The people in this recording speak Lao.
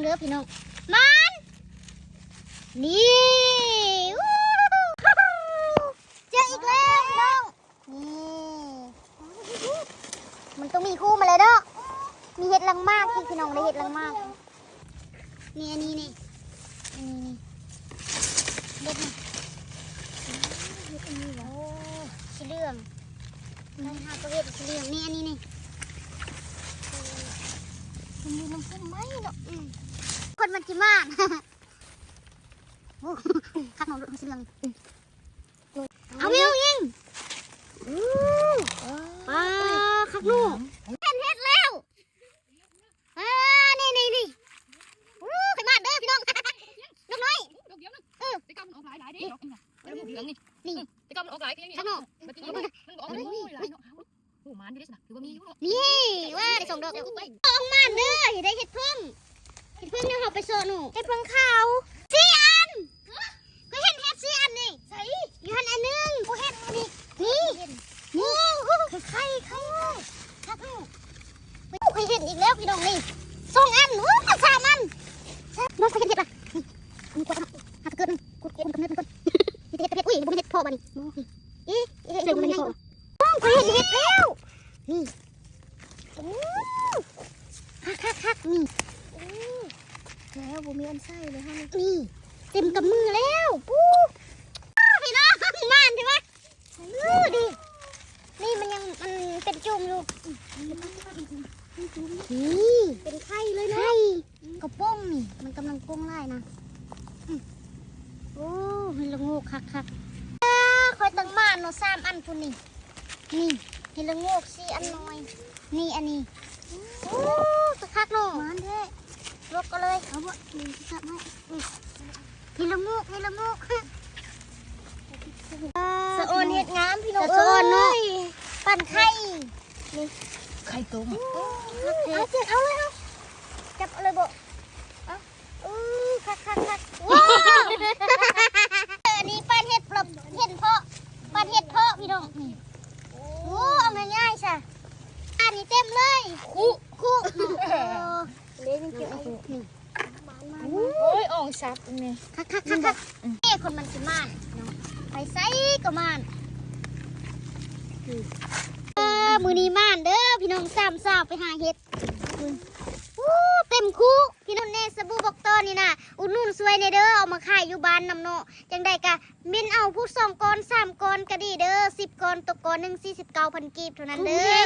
ເດີພີ່ນ້ອງ ມານ ນີ້ ອູ້ ເຈີອີກແລ້ວພີ່ນ້ອງ ນີ້ ມັນຕ້ອງມີຄູ່ມາແລ້ວເນາະ ມີເຫັດລັງໝາກອີກພີ່ນ້ອງ ໄດ້ເຫັດລັງໝາກ ນີ້ ອັນນີ້ນີ້ ອັນນີ້ນີ້ ເຫັດນີ້ ເຫັດອັນນີ້ຫວາ ໂອ້ ສີເຫຼືອງ ມັນຫາກໍເຫັດສີເຫຼືອງ ນີ້ ອັນນີ້ນີ້ ມັນຢູ່ນຳພຸ່ມໄມ້ເນາະ ອືມ ຄົນມັນຊິມານ ໂອ້ ຄັກເນາະ ສີເຫຼືອງ ອືມ ເອົາແມວຍິງ ອູ້ ປາ ຄັກເນາະ ເຫັນເຫັດແລ້ວ ອ່າ ນີ້ໆໆ ໂອ້ ຂ້ອຍມາເດີພີ່ນ້ອງ ນົກນ້ອຍ ນົກດຽວນະ ເອີ ແຕ່ເກົ່າມັນອອກຫຼາຍໆເດ້ ດອກນີ້ນະ ດອກເຫຼືອງນີ້ ນີ້ ອືມ ແຕ່ເກົ່າມັນອອກຫຼາຍຄືຫຍັງນີ້ ຂ້າງນອກ ບັດທີນີ້ມັນກໍອອກ ໂອ້ຍ ຫຼາຍເນາະ ໂອ້ ໝານຢູ່ເດ້ຊັ້ນນະ ຖືວ່າມີຢູ່ເນາະ ນີ້ ວ່າໄດ້ສອງດອກແລ້ວ ອອກມາເດີ ຊິໄດ້ເຫັດເຜິ້ງ ເຫັດເຜິ້ງນີ້ເຮົາໄປເຊາະໜູ ເຫັດເຜິ້ງຂາວ ສີ່ອັນ ຂ້ອຍເຫັນເຫັດສີ່ອັນນີ້ ໃສ ຢູ່ຫັ້ນອັນໜຶ່ງ ບໍ່ເຫັນອັນນີ້ ນີ້ ໂອ້ ໄຂ່ ໄຂ່ ໄຂ່ ຄັກເນາະ ໂອ້ ຂ້ອຍເຫັນອີກແລ້ວພີ່ນ້ອງນີ້ ສອງອັນ ໂອ້ ສາມອັນ ນ້ອງ ຂ້ອຍເຫັນເຫັດລະ ນີ້ ອັນນີ້ກວດເນາະ ຫາກະເກີດມັນ ກວດ ກວດກຳເນີດມັນກ່ອນ ມີແຕ່ເຫັດ ເຫັດ ອຸ້ຍ ບໍ່ແມ່ນເຫັດເຜາະບາດນີ້ ເອີ ເອີ ເຫັດ ເຫັດ ນ້ອງ ຂ້ອຍເຫັນເຫັດແລ້ວ ນີ້ ໂອ້ ຄັກໆໆ ນີ້ ໂອ້ ແລ້ວບໍ່ມີອັນໃສ່ເລີຍເຮົານີ້ ນີ້ ເຕັມກຳມືແລ້ວ ປູ້ ພີ່ນ້ອງ ໝານເດ້ວະ ອື້ ດີ ນີ້ມັນຍັງ ມັນເປັນຈຸ່ມຢູ່ ນີ້ ເປັນໄຂ່ເລີຍເນາະ ໄຂ່ ກະປົງນີ້ ມັນກຳລັງປົງຫຼາຍນະ ອື ໂອ້ ເຫັດລະໂງກຄັກໆ ເອີ ຂ້ອຍຕັ້ງໝານເນາະ ສາມອັນພຸ້ນນີ້ ນີ້ ເຫັດລະໂງກສີ່ອັນນ້ອຍ ນີ້ ອັນນີ້ ໂອ້ ຄັກໆເນາະ ໝານແທ້ ລົກເອົາເລີຍ ເອົາບໍ່ ນີ້ຈັບໃຫ້ ເຫັດລະໂງກ ເຫັດລະໂງກ ສະອອນເຮັດງາມພີ່ນ້ອງ ສະອອນເນາະ ເອີຍ ປັ່ນໄຂ່ ນີ້ ໄຂ່ຕົ້ມ ໂອ້ ຄັກແທ້ ເອົາ ເຈັບເອົາເລີຍ ເອົາ ຈັບເອົາເລີຍບໍ່ ເອົາ ໂອ້ ຄັກໆໆ ວ້າວ ອັນນີ້ປັ່ນເຫັດເຜາະ ເຫັດເຜາະ ພີ່ນ້ອງ ນີ້ ໂອ້ ເອົາງ່າຍໆຊະ ອັນນີ້ເຕັມເລີຍ ຄຸ ຄຸ ເອີ ເດ້ ນີ້ເກັບເອົາຢູ່ ນີ້ ໂອ້ຍ ອ່ອງສັບນີ້ ຄັກໆໆໆ ອືມ ເອີ ຄົນມັນຊິມານເນາະ ໄປໃສກໍມານ ອືມ ເອີ ມື້ນີ້ມານເດີພີ່ນ້ອງ ສາມສາວໄປຫາເຫັດ ອືມ ໂອ້ ເຕັມຄຸ ພີ່ນ້ອງແນ່ ສະບູບອກຕໍ່ນີ້ນະ ອຸດໜູນຊ່ວຍແນ່ເດີ ເອົາມາຂາຍຢູ່ບ້ານນຳເນາະ ຈັ່ງໃດກະເມັນເອົາຜູ້ສອງກ້ອນ ສາມກ້ອນກະດີເດີ ສິບກ້ອນ ຕົກກ້ອນໜຶ່ງ ສີ່ສິບເກົ້າພັນກີບເທົ່ານັ້ນເດີ.